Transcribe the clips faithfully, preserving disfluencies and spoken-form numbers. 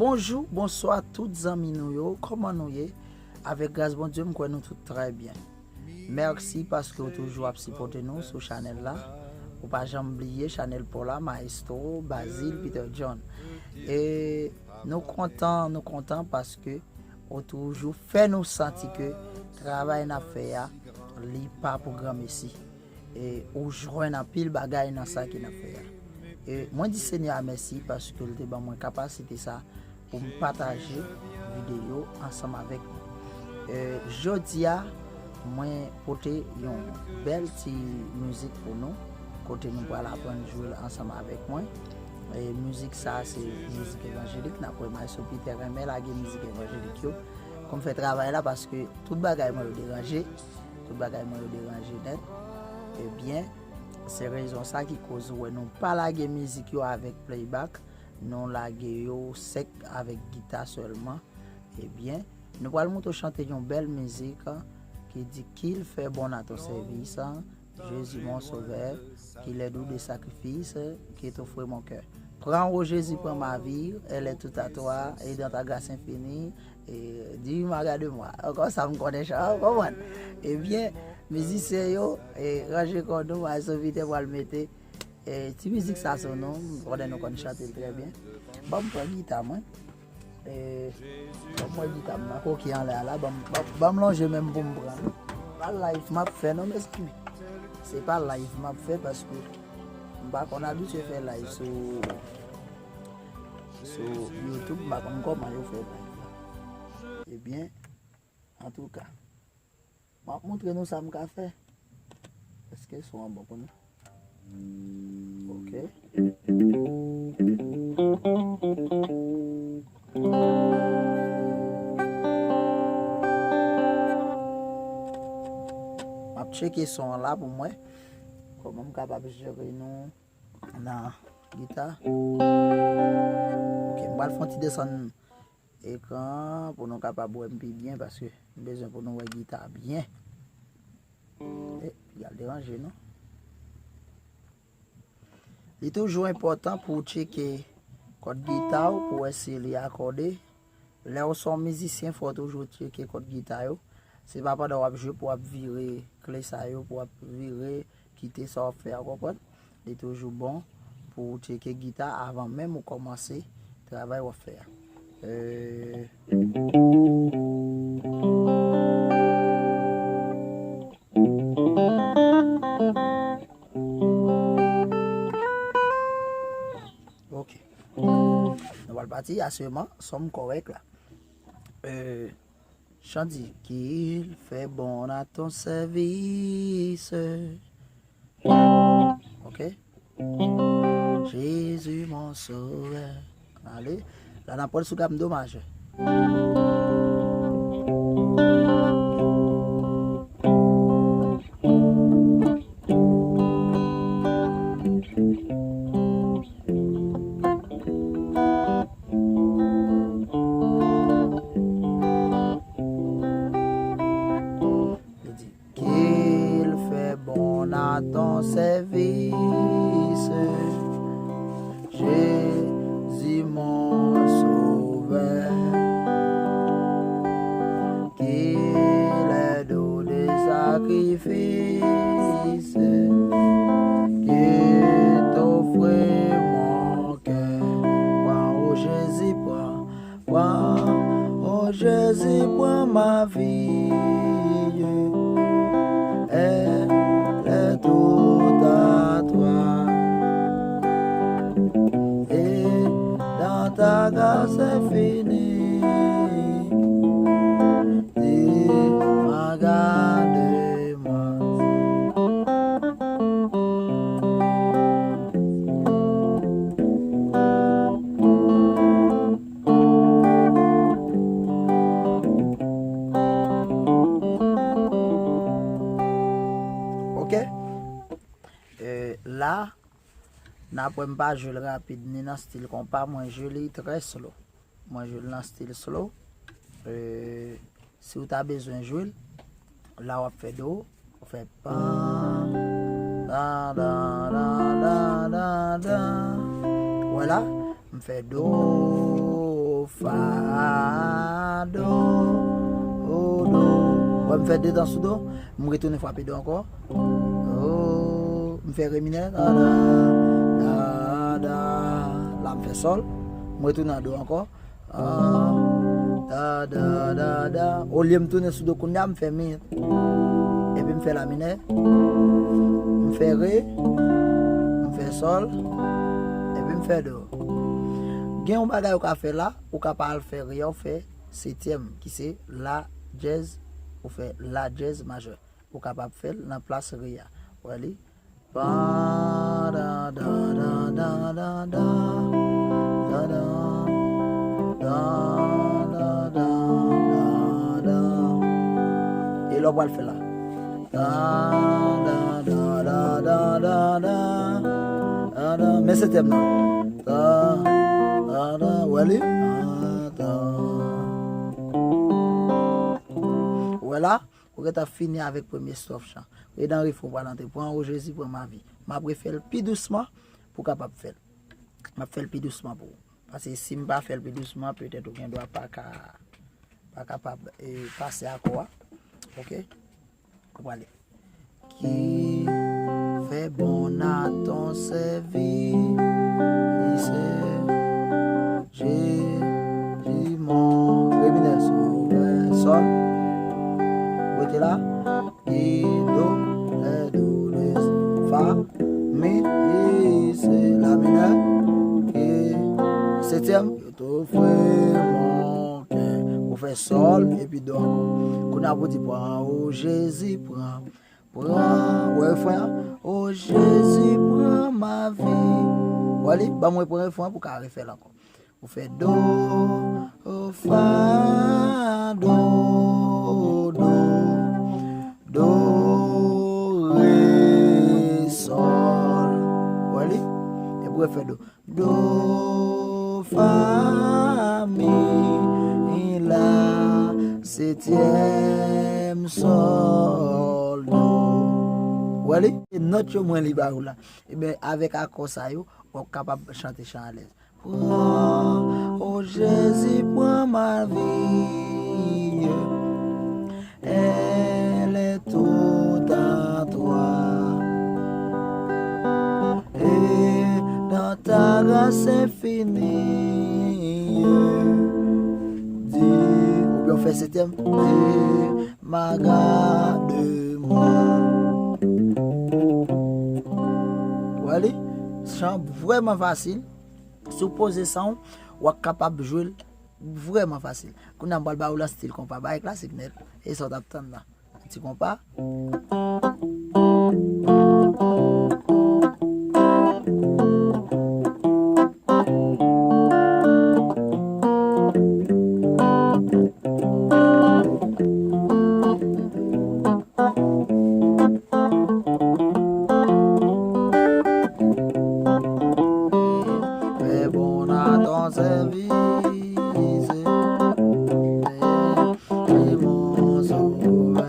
Bonjou, bonswa tout zanmi nou yo, kòman nou ye? Avèk gras Bondye, m kwè nou tout trè byen. Mèsi paske w toujou ap sipòte nou sou chanèl la. Ou pa janm bliye chanèl pa w la, Maestro Bazil Peter John. E nou kontan, nou kontan paske ou toujou fè nou santi ke travay n ap fè a, li pa pou granmesi. E ou jwenn anpil bagay nan sa ke n ap fè a. E mwen di Senyè a mèsi paske l te ban mwen kapasite sa pou m pataje videyo ansanm avèk nou. E jodi a, mwen pote yon bèl ti mizik pou nou, kote nou pral aprann jwe l ansanm avèk mwen. E mizik sa a se mizik evanjelik, n ap wè Maestro Peter renmen lage mizik evanjelik yo pou m fè travay la, paske tout bagay mwen yo deranje, tout bagay mwen yo deranje nèt. Ebyen, se rezon sa ki koz ou wè nou pa lage mizik yo avèk playback, nou lage yo sèk avèk gita sèlman. Ebyen, nou pral montre w chante yon bèl mizik ki di: Qu'il fait bon à ton service, Jésus mon sauveur, qu'il est doux de sacrifice que t'offre mon cœur. Prends, ô Jésus, prends ma vie, elle est toute à toi, et dans ta grâce infinie, et dis-moi, garde-moi. Ankò sa m konnen chan, w konprann? Ebyen, mizisyen yo, e, ranje kò nou, Maestro Peter pral mete, e, ti mizik sa sou nou, m konnen nou konn chante l trè byen. Ban m pran gita mwen. E, ban m pran gita m nan, koki anlè a la, ban m, ban, ban m lonje men m pou m pran l. Pa live m ap fè non, mezanmi. Se pa live m ap fè paske m pa konn abitye fè live sou, sou YouTube, m pa konn kòman yo fè live la. Ebyen, antouka, m ap montre nou sa m ka fè. Èske son an bon pou nou? Ok. M ap tcheke son an la pou m wè kòman m kapab jere nou nan gita. Ok, m pral fè yon ti desann ekran an pou nou kapab wè m pi byen, paske m bezwen pou nou wè gita byen. E, piga l deranje nou. Li toujou enpòtan pou w tcheke kòd gita w pou wè si li akòde. Lè w se yon mizisyen, fò w toujou tcheke kòd gita yo. Se pa pandan w ap jwe pou w ap vire kle sa yo, pou w ap vire kite sa w ap fè a, w konprann? Li toujou bon pou w tcheke gita avan menm ou kòmanse travay w ap fè a. E, ok. Nou pral pati a sèlman, son m kòrèk la. E, Chan di: Qu'il fait bon à ton service. Ok. Jésus mon sauveur. Ale. La n ap pran l sou gam do majè. Li di: Qu'il fait bon à ton service, Jésus mon sauveur, qu'il est doux de sacrifice que t'offre mon cœur. Prends, ô Jésus, prends, prends, ô Jésus, prends ma vie, elle est toute à toi. Et dans ta grâce infinie, tu m'as gardé, moi. Ok. E, la, n ap wè m pa jwe l rapid ni nan stil konpa, mwen jwe li trè slow. Mwen jwe l nan stil slow. E, si w ta bezwen jwe l, la w ap fè do, w fè pan, dan, dan, dan. Ou wè la, m fè do, Fa, do, o, do. Wè, m fè de tan sou do, m retounen frape do ankò. O, m fè re minè, da, da, da, da. La, m fè sòl, m retounen an do ankò. A, da, da, da, da. Olye m tounen sou do kounye a, m fè mi. Epi m fè la minè. M fè re. M fè sòl. Epi m fè do. Gen yon bagay ou ka fè la, ou ka pa al fè re a, ou fè setyèm, ki se la dyèz, ou fè la dyèz majè. Ou kapab fè l nan plas re a. Wè li. Pa, da, da, da, da, da, da, da, da, da, da, da, da, da. E lè w pral fè la. Da, da, da, da, da, da, da, da, da. Men setyèm nan. Da, da, da, wè li? Da, da. Wè la, ou gentan fini avèk premye stwòf chan. E nan refren, ou pral antre. Pran, o Jezi, pran ma vi. M ap refè l pi dousman pou w kapab fè l. M ap fè l pi dousman pou ou. Paske si m pa fè l pi dousman, petèt ou gen dwa pa ka, pa kapab, e, pase akò a. Oke? Ou prale. Ki fè bon a ton sèvisè, Jezi mon Kriminèl, sovè, sòl. Rete la. Ki, do, rè, do, rè, fa, mi, e, se, la minè, e, setyèm. Yo tou fre mon kè. Ou fè sòl, epi do ankò. Kounye a pou di, pran, o Jezi, pran. Pran, wè refren an? O Jezi, pran ma vi. Wè li? Ban mwen pran refren an pou ka refè l ankò. Ou fè do, o, fa, do, do, do, re, sòl. Wè li? Epi ou fè do. Do, fa, mi, la, setyèm, sòl, do. Wè li? E nòt yo mwen li ba ou la. Ebyen, avèk akò sa yo, w ap kapab chante chan alèz. Pran, o Jezi, pran ma vie, elle est tout à toi. Et dans ta grâce infinie, dis, oubyen w fè setyèm, dis, magadman. Wè li? Chan vrèman fasil. Si w poze san w, w ap kapab jwe l vrèman fasil. Kounye a, m pral ba ou lòt stil konpa, bagay klasik nèt. E sa w t ap tann la. Ti konpa. Fais bon à ton service, et mon sauveur.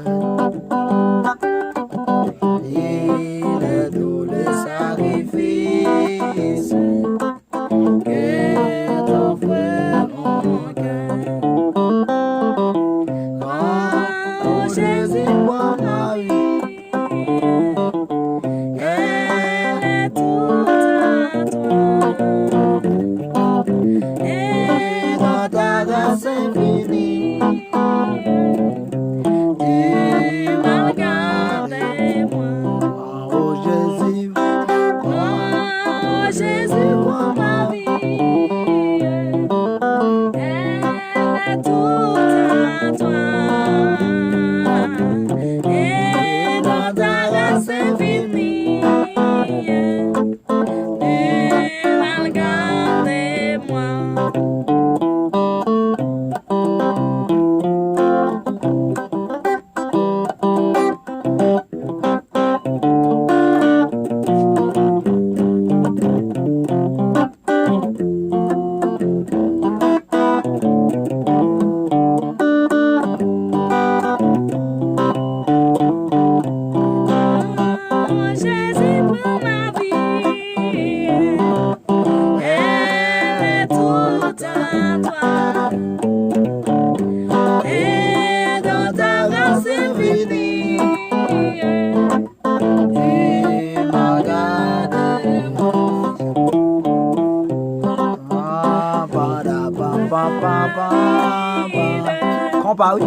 Konpa, wi.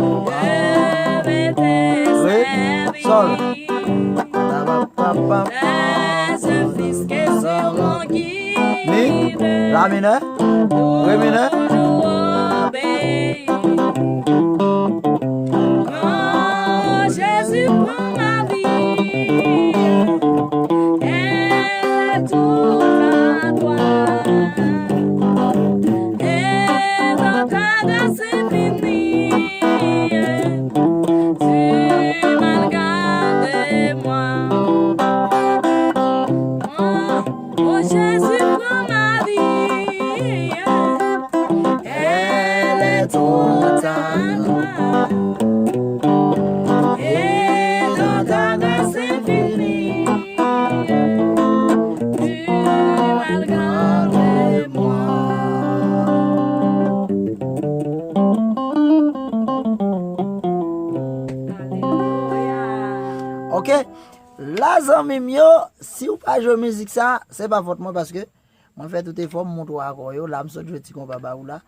Re, sòl. Mi, la minè, re minè. Jésus, prends ma vie, elle est toute à toi. Et dans ta grâce infinie, tu m'as gardé, moi. Oh Jésus, prends ma vie, elle est toute à toi. Et dans ta grâce infinie, tu m'as gardé, moi. Alelouya. Ok. La, zanmi m yo, si w pa jwe mizik sa, se pa fòt mwen, paske mwen fè tout efò m montre w akò yo. La, m sot jwe ti konpa ba ou la.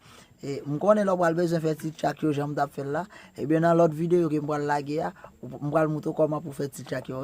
E m konnen lè w pral bezwen fè ti tchak yo jan m t ap fè l la. Ebyen, nan lòt videyo ke m pral lage a, m pral montre w kòman pou w fè ti tchak yo.